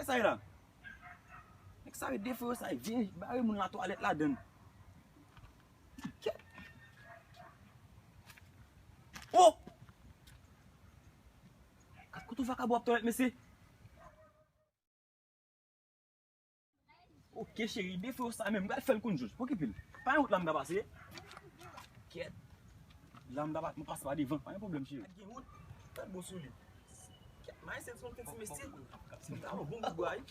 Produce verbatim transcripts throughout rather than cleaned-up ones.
Sa ye la? Nèg sa yo de frè yo sa, vin bare moun la twalèt ladann. Kèt. Oh! Gad kote vakabon ap twalèt, mesye. Ok, cheri, de frè yo sa menm, m pral fè l konn jòj. Okipe l. Pa gen wout la m ka pase. Kèt. La m ka pa-, m pase pa devan. Pa gen pwoblèm, cheri. Gen wout. Fè l bon sou li. Kèt, Maysel se yon ti mesye. Se yon bon bout bwa, wi.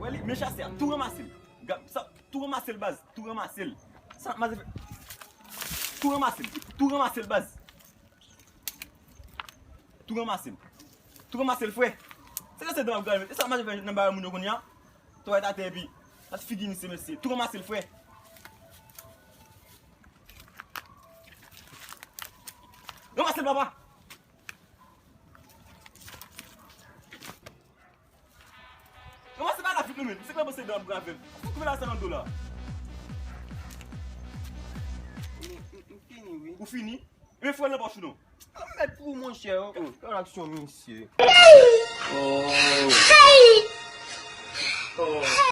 Wè li, men chase a, tou ranmase l. Gad sa, tou ranmase l, baz, tou ranmase l. Sa, maze fè. Tou ranmase l, tou ranmase l, baz. Tou ranmase l. Tou ranmase l, frè. Se lese dan w ap grave. E sa maze fè nan bagay moun yo kounye a? Twalèt atè epi. Gad figi misye, mesye. Tou ranmase l, frè. Ranmase l, papa. Kòman se pa la vit nou menm? Se kòman se dan ap grave m? Ou koupe la sa nan do la? M, m, m fini, wi. Ou fini? Men fè l nan pòch ou non. Mèt pou monchè, oh, oh, gad aksyon misye. Oh.